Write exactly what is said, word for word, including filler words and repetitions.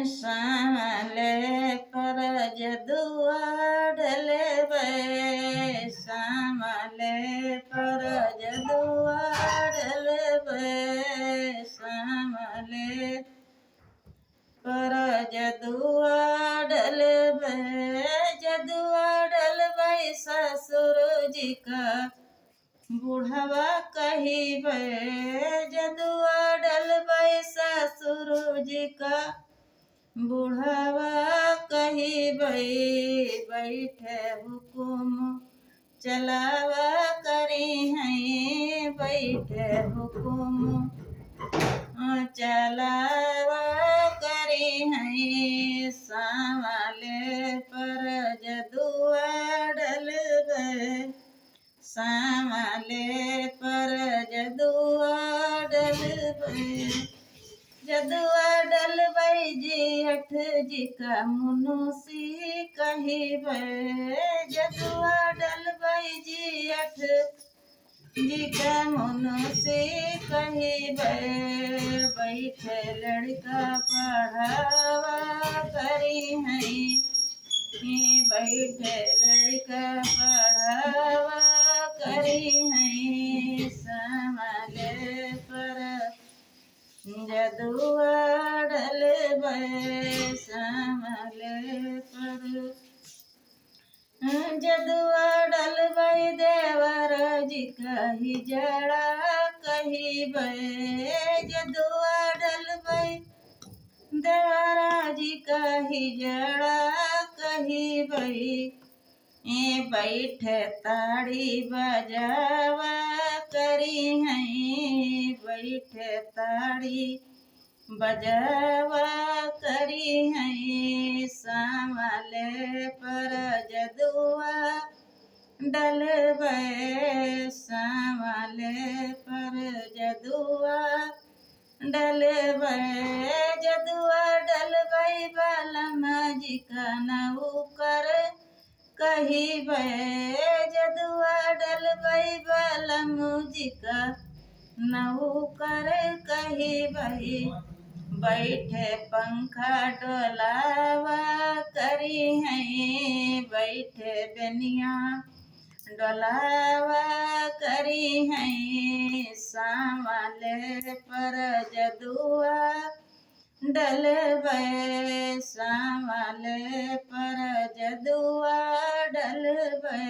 सामले पर जदुआ डलबे, सामले पर जदुआ डलबे, सामले पर जदुआ डलबे, जदुआ डलबे ससुर जी का बुढ़वा कहिबे, जदुआ डलबे ससुर जी का बुढ़वा कहिबे, बैठे हुकुम चलावा करिहैं, बैठे हुकुम चलावा करिहैं, सामले पर जदुआ डलबे, सामले पर जदुआ डलबे, जदुआ डलबे जेठ जी का मुनुसी कहिबे, जदुआ डलबे जेठ जी का मुनुसी कहिबे, बैठे लड़का पढ़ावा करिहैं, बैठे लड़का पढ़ावा करिहैं, सामले पर जदुआ डलबे, सामले पर जदुआ डलबे देवर जी का हिजड़ा कहिबे, जदुआ डलबे देवर जी का हिजड़ा कहिबे, ए बैठे ताड़ी बजावा करिहैं, बैठे ताड़ी बजावा करिहैं, सामले पर जदुआ डलबे, सामले पर जदुआ डलबे, जदुआ डलबे बलम जी का नौकर कहिबे, जदुआ डलबे बलम जी का नौकर कहिबे, बैठे पंखा डोलावा करिहैं, बैठे बेनिया डोलावा करिहैं, सामले पर जदुआ डलबे, सामले पर जदुआ डलबे,